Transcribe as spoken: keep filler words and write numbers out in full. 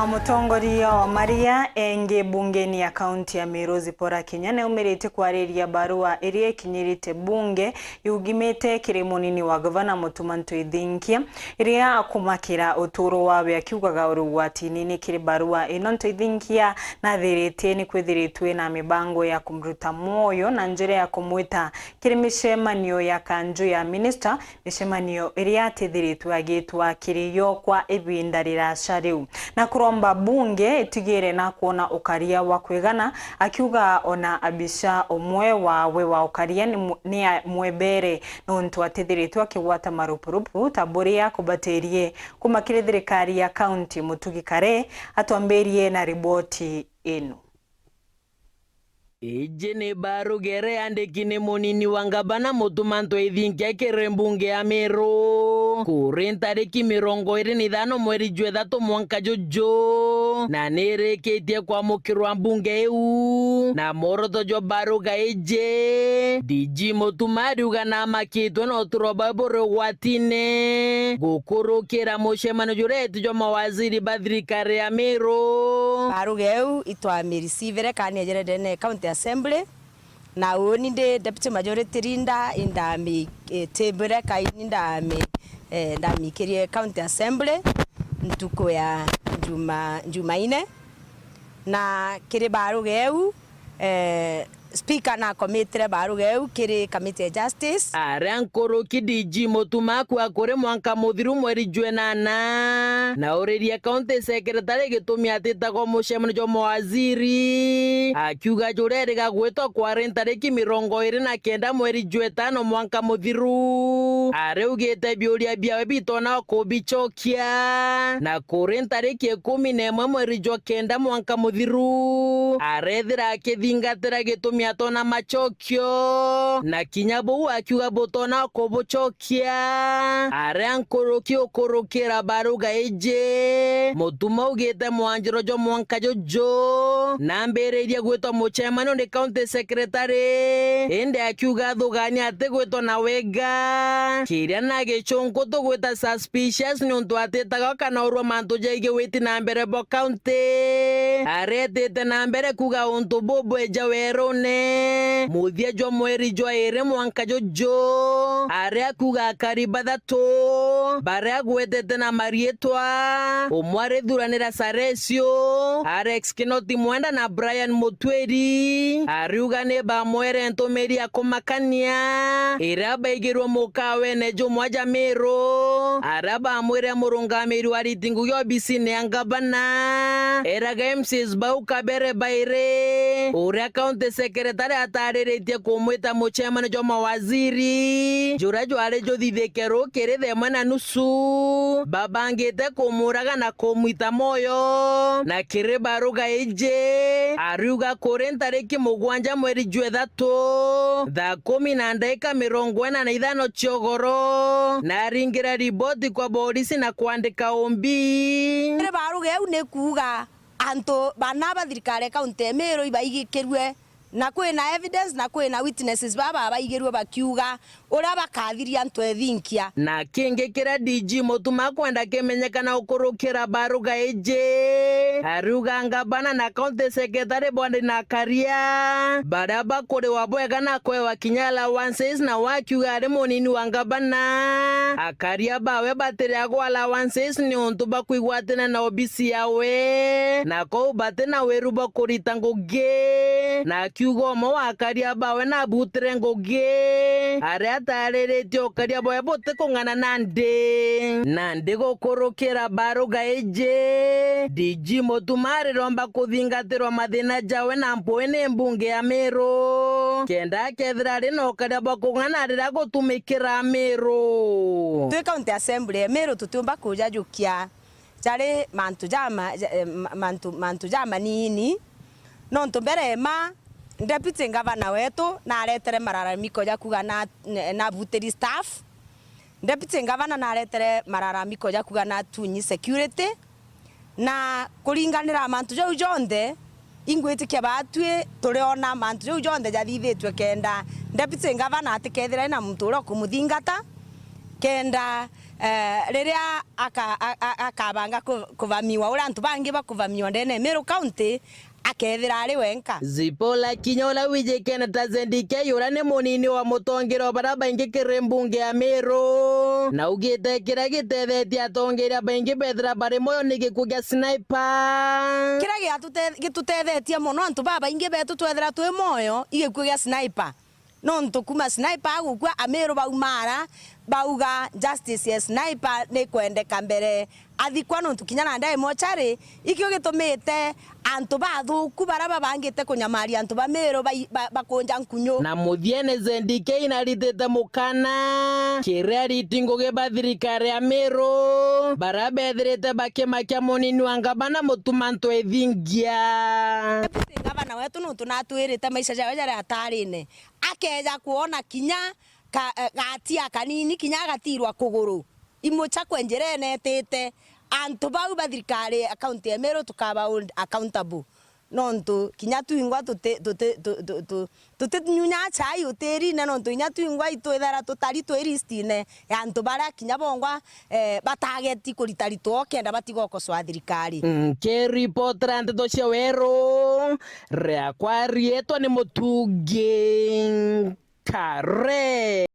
Mutongoria wa maria engi bungeni ya kaunti ya Meru, Zipporah Kinya, neumiritie kwariria barua iria ikinyirite bunge yugimite kiri munini wa gavana Mutuma M'Ethingia, iria akumakira uturo wawe, akiugaga uri ugwatini ni kiri barua ino. M'Ethingia nathiritie ni kwithiritwe na mibango ya kumuruta mwoyo na njira ya kumwita kiri micemanio ya kanju ya minista, micemanio iria atithiritwe agitwa kiri yo kwa ibinda riraca riu, na kuromba bunge itigire na kwona ukaria wa kwigana, akiuga ona abisa umwe wawe wa ukaria ni mu-, ni amwebere nontu atithiritwe akigwata marupurupu ta buria kubatirie. Kuma kiri thirikari ya kaunti, Mutugi Kare atwambirie na riboti ino. Iji ni barua iria yandiki ni munini wa ngavana Mutuma M'Ethingia kiri mbunge ya Meru kuri ntariki mirongo iri na ithano mweri jwa ithatu mwanka juju, na ni irikitie kwamukirwa mbunge iu. Na mworoto jwa barua iji, D G Mutuma ariuga namakitwe na uturo bwawe buri ugwatine gukurukira mucemanio juria eti jwa mawaziri ba thirikari ya Meru. Barua iu itwamirecivire kani ejere ndene ya County Assembly, na uni ndi Deputy Majority Leader, indami, eh, table kaini ndami, eh, ndamikirie County Assembly ntuku ya Juma-, Jumaine, na kiri barua iu, eh, Speaker nakomitire barua iu kiri Committee ya Justice. Aria nkuruki D G Mutuma akua kuri mwanka muthiru mweri jwa inana, na uriria County Secretary gitumi atitagwa mucemanio jwa mawaziri, akiuga juria eriga gwitwa kwari ntariki mirongo iri na kenda mweri jwa itano mwanka muthiru. Ariugite biuria biawe bitona kubicokia, na kuri ntariki ikumi na imwe mweri jwa kenda mwanka muthiru, arethira akithingatira gitumi atona macokio, na kinya buu akiuga butona kubucokia. Aria nkuruki ukurukira barua iji, Mutuma augite mwanjiro jwa mwanka juju nambiririe gwitwa mucemanio ni County Secretary, indi akiuga athugania atigwitwa na wega, kiria na gicunku tugwita suspicious niuntu atitaga kana urua mantu jaigi witi na mbere bo county. Aretite na mbere kuuga untu bubweja werune muthia jwa mweri jwa iri mwanka juju, aria kuuga akari bathatu baria agwetete na mariitwa, umwe arithuranira Saresio, Alex Kinoti Mwenda na Brian Mutwiri, ariuga ni bamwere ntumiri ya kumakania iria baigirwe mukawene jumwe ja Miru, aria bamwire murungamiri wa riti ngugi obisine ya ngavana, eraga M Cs bau kabere bairi, uria county secretary atariritie kumwita mucemani jwa mawaziri, juria jwari juthithike rukiri themwe na nusu, babangite kumuraga na kumwita moyo. Na kiri baruga iji, ariuga kuri ntariki mugwanja mweri jwa ithatu, thaa kumi na ndaika mirongo ina na ithano cia ugoro, naringire riboti kwa borisi na kwandika umbi. Kiri baruga iu ni kuuga antu bana ba thirikari ya kaunti ya Meru ibaigikirue, na kwina evidence na kwina witnesses baba babaigirue bakiuga uria bakathiria antu ethinkia. Na kingi kiria D G Mutuma akwenda kimenyekana ukurukira baruga iji, ariuga ngabana na county secretary bondi na akaria baria bakuriwa bwega na kwewa kinya allowances, na wakiuga ari munini wa ngabana, akaria bawe batiriagwa allowances niuntu bakwigwatana na obisi yawe, na kou bati na wiru bwa kurita ngugi. Na akiuga umwe wa akaria bawe nabutire ngugi, aria atariritie ukaria bwawe butikung'ana nandi. Nandi gukurukira baruga iji, D G Mutuma ariromba kuthingatirwa mathina jawe na mpui ni mbunge ya Miru, kenda akethira ari na ukaria bwa kung'ana riria gutumikira Miru. Twi county assembly ya Miru tutiumba kujajukia jari mantu jama, ja-, eh, ma-, mantu, mantu jamanini. Nontu mbere ma deputy governor wetu naretere malalamiko ja kuga na, na, nabutiri staff. Deputy governor naretere malalamiko ja kuga natunyi security. Na kuringanira mantu jau jonthe, ingwitikia baatwi turiona mantu jau jonthe jathithitue kenda deputy governor atikethira ena muntu uria ukumuthingata, kenda Eh, riria aka-, a-, a-, akabanga ku-, kuvamiwa uria antu bangi bakuvamiwa ndene ya Meru County, akethira ari wenka. Zipporah Kinya, uria wijikene ta Z D K, uria ni munini wa mutongeria wa baria baingi kiri mbunge ya Meru, na augite kiria gitethetie atongeria baingi bethira bari moyo ni gikuu gia Sniper. Kiria giatute-, gitutethetie mono antu babaingi betu twethira twi moyo i gikuu gia Sniper. Nontu kuma Sniper agukua, Amiru baumara, bauga justice ya Sniper ni kwendeka mbere athikwa, nontu kinya nandi ai mochari, ikio gitumite antu bathuku baria babangite kunyamaria antu ba Miru bai-, ba-, bakunja nkunyu. Na muthiene Z D K inaritite mukana kiri ariti ngugi ba thirikari ya Miru, baria bethirite bakimakia munini wa ngavana Mutuma M'Ethingia. Deputy ngavana wetu nontu natwirite maisha jawe jari atarine, akeja kwona kinya ka-, eh, gatia kanini, kinya agatirwa kuguru, imuchakwe njirene etite. Antu bau ba thirikari ya county ya Meru tukaba hold accountable, nontu kinya twingwa tuti-, tuti-, tu-, tu-, tu-, tutinyunyaa chai utirine, nontu kinya twingwa itwithera tutari twi listine ya antu baria kinya bongwa, eh, batageti kurita ritwa kenda batiga ukosoa thirikari. Nkiripotera nteto cia Weru, riakwa riitwa ni Mutungi Kare.